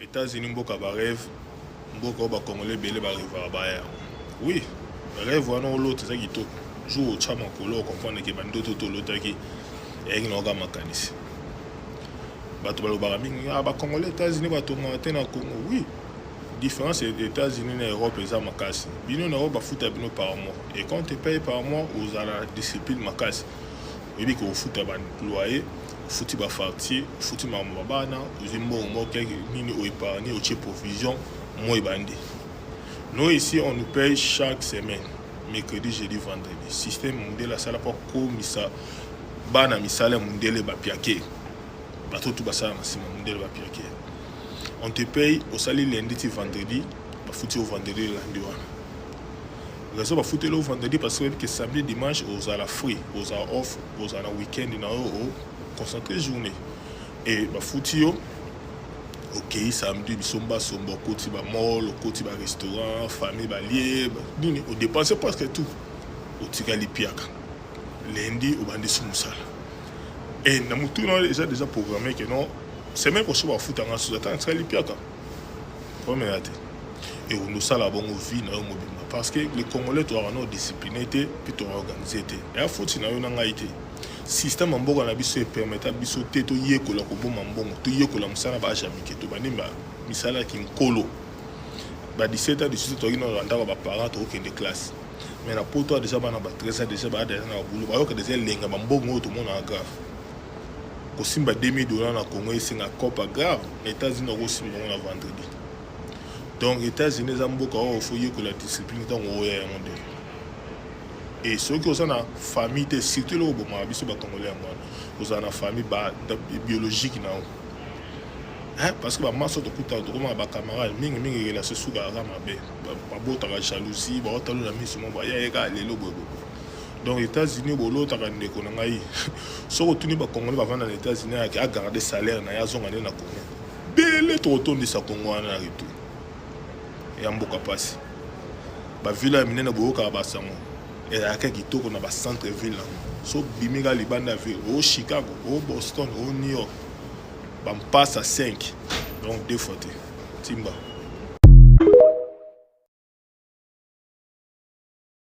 États-Unis mboka ba rêve, mboka oyo ba Congolais ebele ba rêvaka baya yango. Oui, rêve wana olota eza kitoko. Jour otya makolo ocomprendre ke bandoto tolotaki eyaki na oka makanisi. Bato balobaka mingi, ah, ba Congolais États-Unis batongaka te na Congo. Oui, différence États-Unis na Europe eza makasi. Bino na Europe bafuta bino par mois. Et quand tu payes par mois, ozala discipline makasi. Oyebi ke ofuta ba loyer, ofuti ba facture, ofuti makambo ya bana, ozwi mbongo moko quelque nini oépargne, otie provision, mois ebandi. Nous ici on nous paye chaque semaine, mercredi, jeudi, vendredi. Système mundele asala po akomisa bana misala ya mundele bapiake. Bato tu basala na nsima mundele bapiake. On te paye osali lundi ti vendredi, bafuti yo vendredi elandi wana. Raison bafuteli yo vendredi parce que oyebi ke samedi dimanche ozala free, ozala off, ozala na week-end na yo o concentré journée. Et bafuti yo okei samedi bisombasomba, okoti ba mall, okoti ba restaurant, famille balie nini, odépense presque tout, otikali piaka. Lundi obandisi mosala e na motu na eza déjà programmé ke non, semaine prochaine bafutanga susu, ata natikali piaka, problème eza te. Ekondi osala bongo vie na yo mobimba parce que le Congolais toyaka no discipline te mpe toorganize te. Eya foti na yo na ngai te. Système ya mboka na biso epermeta biso te toyekola koboma mbongo, toyekola mosala ba âge ya mike. Tobandi misala ya kinkolo ba 17 ans, 18, toyaki na ndako ya baparent, tokokende classe. Mais na poto déjà bana ba 13 ans déjà baya déjà na babulu, bayoka déjà elenga bambongo oyo tomonaka grave. Kosimba 2000 $ na Congo esenga copa grave, na États-Unis okosimba yango na vendredi. Donc États-Unis eza mboka oyo faut yekola discipline ntango oya yango nde. E soki oza na famille te, surtout eloko bomaka biso bacongolais yango wana, ozala na famille biologique na yo, parce que bamaso tokutaka, tokomaka bacamarade mingimingi, relation esukaka kaka mabe, babotaka jalousie, baotalola miso mo baya ye kaka lelo boye boye. Donc États-Unis bolotaka, ndeko na ngai, soki otuni bacongolais bavanda na États-Unis ayaki agarde salaire na ye, azonga nde na Congo, bele tokotondisa Congo wana na retour ya mboka. Mpasi bavile ya minene boyokaka basango ezalaka kitoko na bacentre ville nango. So bimi kaka libanda ya ville, o Chicago, o Boston, o New York, bampasa 5, donc deux fois te timba.